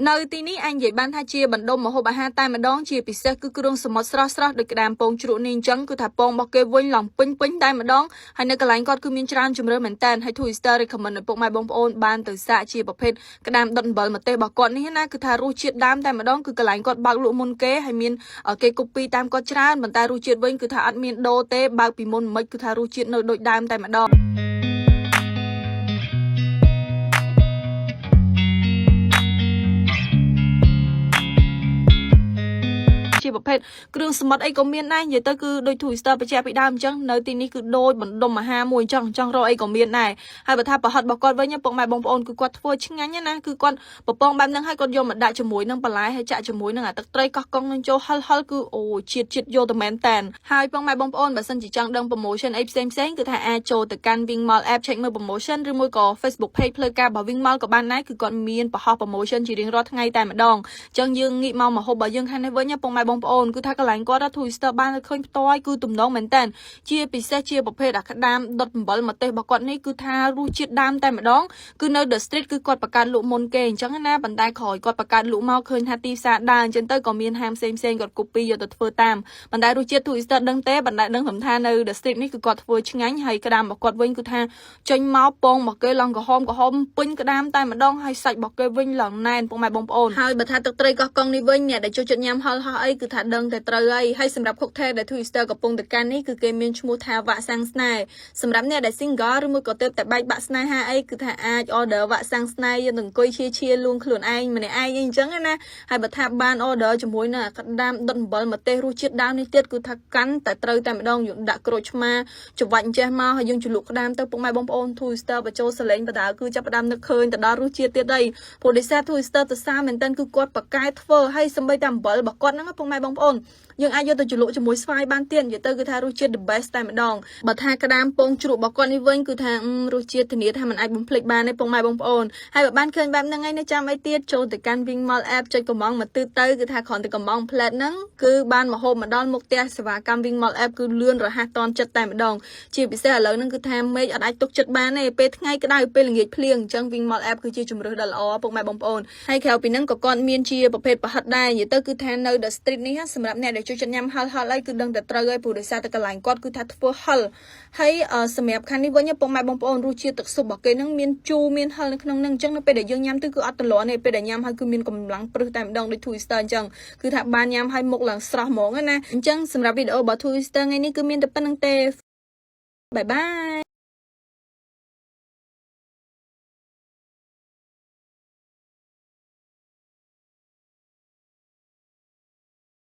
នៅទីនេះអាចនិយាយបានថាជាបណ្ដុំម្ហូបអាហារតែម្ដងជាពិសេសគឺគ្រឿងសមុទ្រស្រស់ៗដូចក្តាមពងជ្រក់នេះអញ្ចឹងគឺថាពងរបស់គេវិញឡើងពេញពេញតែម្ដងហើយនៅកន្លែងគាត់គឺមានច្រើនជម្រើសមែនតើហើយ Twister recommend ឲ្យពុកម៉ែបងប្អូនបានទៅសាកជាប្រភេទក្តាមដុតអំបិលម្ទេសរបស់គាត់នេះណាគឺថារសជាតិដើមតែម្ដងគឺកន្លែងគាត់បើកលក់មុនគេហើយមានគេ copy តាមគាត់ច្រើនប៉ុន្តែរសជាតិវិញគឺថាអត់មានដូរទេបើកពីមុនមិនគឺថារសជាតិនៅដូចដើមតែម្ដង។ ជាប្រភេទគ្រឿងសមុទ្រអីក៏មានដែរនិយាយទៅគឺដូច Twister បញ្ជាក់ពីដើមអញ្ចឹងនៅទីនេះគឺដូចបណ្ដុំអាហារមួយអញ្ចឹងចង់រកអីក៏មានដែរហើយបើថាប្រហិតរបស់គាត់វិញពុកម៉ែបងប្អូនគឺគាត់ធ្វើឆ្ងាញ់ណាគឺគាត់ពពងបែបហ្នឹងហើយគាត់យកមកដាក់ជាមួយនឹងបន្លែហើយចាក់ជាមួយនឹងអាទឹកត្រីកោះកុងនឹងចូលហិលហិលគឺអូជាតិជាតិយកទៅមែនតែនហើយពុកម៉ែបងប្អូនបើសិនជាចង់ដឹង promotion អីផ្សេងផ្សេងគឺថាអាចចូលទៅកាន់ Wing Mall app check មើល promotion ឬមួយក៏ Facebook page ផ្លូវការរបស់ Wing Mall ក៏បានដែរគឺគាត់មានបង្ហោះ promotion ជារៀងរាល់ថ្ងៃតែម្ដងអញ្ចឹងយើងងាកមកមកហូបរបស់យើងខាងនេះវិញពុកម៉ែបងប្អូនគឺថាកន្លែងគាត់ Twister បានឃើញផ្ទាល់គឺទំនងមែនតើជាពិសេសជាប្រភេទអាក្តាមដុតអំបិលម្ទេសរបស់គាត់នេះគឺថារសជាតិដើមតែម្ដងគឺនៅ The Street គឺគាត់បង្កើតលក់មុនគេអញ្ចឹងណាប៉ុន្តែក្រោយគាត់បង្កើតលក់មកឃើញថាទីផ្សារដើរអញ្ចឹងទៅក៏មានហាងផ្សេងផ្សេងគាត់ copy យកទៅធ្វើតាមប៉ុន្តែរសជាតិ Twister ដឹងទេប៉ុន្តែដឹងថានៅ The Street នេះគឺគាត់ធ្វើឆ្ងាញ់ហើយក្តាមរបស់គាត់វិញគឺថាចេញមកពងរបស់គេឡើងក្រហមក្រហមពេញក្តាមតែម្ដងហើយសាច់របស់គេវិញឡើងណែនពុកម៉ែបងប្អូនហើយបើថាទឹកត្រីកោះកុងនេះវិញអ្នកដែលចូលចិត្តញ៉ាំហឹរហោះអីគឺថាដឹងតែត្រូវហើយហើយសម្រាប់ cocktail ដែល Twister កំពុងតែកាន់នេះគឺគេមានឈ្មោះថាវ៉ាក់សាំងស្នេហ៍សម្រាប់អ្នកដែល single ឬមួយក៏ទើបតែបែកបាក់ស្នេហាអីគឺថាអាច order វ៉ាក់សាំងស្នេហ៍យកទៅអង្គុយឈៀឈៀលួងខ្លួនឯងម្នាក់ឯងអីអញ្ចឹងណាហើយបើថាបាន order ជាមួយនឹងអាក្តាមដុតអំបិលម្ទេសរសជាតិដើមនេះទៀតគឺថាកាន់តែត្រូវតែម្ដងយើងដាក់ក្រូចឆ្មាច្របាច់អញ្ចេះមកហើយយើងជ្រលក់ក្តាមទៅពុកម៉ែបងប្អូន Twister បញ្ចូលសលេងបដាគឺចាប់ផ្ដើមនឹកឃើញទៅដល់រសជាតិទៀតអីព្រោះដោយសារ Twister ទៅសារមែនតើគឺគាត់ប៉ាកែធ្វើហើយសម្បីតែអំបិលរបស់គាត់ហ្នឹងពុកម៉ែបងប្អូនយើងអាចយកទៅជ្រលក់ជាមួយស្វាយបានទៀតនិយាយទៅគឺថារសជាតិ the best តែម្ដងបើថាក្តាមពងជ្រក់របស់គាត់នេះវិញគឺថារសជាតិធានាថាมันអាចបំភ្លេចបានទេពុកម៉ែបងប្អូនហើយបើបានឃើញបែបហ្នឹងហើយនៅចាំអីទៀតចូលទៅកាន់ Wing Mall app ចុចកំងមកទិទៅគឺថាគ្រាន់តែកំងផ្លែតហ្នឹងគឺបានមកហូបមកដល់មុខផ្ទះសេវាកម្ម Wing Mall app គឺលឿនរហ័សតន់ចិត្តតែម្ដងជាពិសេសឥឡូវហ្នឹងគឺថាមេឃអត់អាចទុកចិត្តបានទេពេលថ្ងៃក្តៅពេលល្ងាចភ្លៀងអញ្ចឹង Wing Mall app គឺជាជម្រើសដ៏ល្អពុកម៉ែបងប្អូនហើយក្រៅពីហ្នឹងក៏គាត់មានជាប្រភេទប្រហិតដែរនិយាយទៅគឺថានៅ The Street នេះសម្រាប់អ្នកដែលចូលចិត្តញ៉ាំហឹរហឹរអីគឺដឹងតែត្រូវហើយព្រោះដោយសារតែកន្លែងគាត់គឺថាធ្វើហឹរហើយសម្រាប់ខាងនេះវិញពុកម៉ែបងប្អូនរសជាតិទឹកស៊ុបរបស់គេហ្នឹងមានជូរមានហឹរនៅក្នុងហ្នឹងអញ្ចឹងនៅពេលដែលយើងញ៉ាំទៅគឺអត់ទ្លាន់ទេពេលដែលញ៉ាំហើយគឺមានកម្លាំងព្រឹសតែម្ដងដូច Twister អញ្ចឹងគឺថាបានញ៉ាំហើយមុខឡើងស្រស់ហ្មងណាអញ្ចឹងសម្រាប់វីដេអូរបស់ Twister ថ្ងៃនេះគឺមានតែប៉ុណ្្នឹងទេbye bye.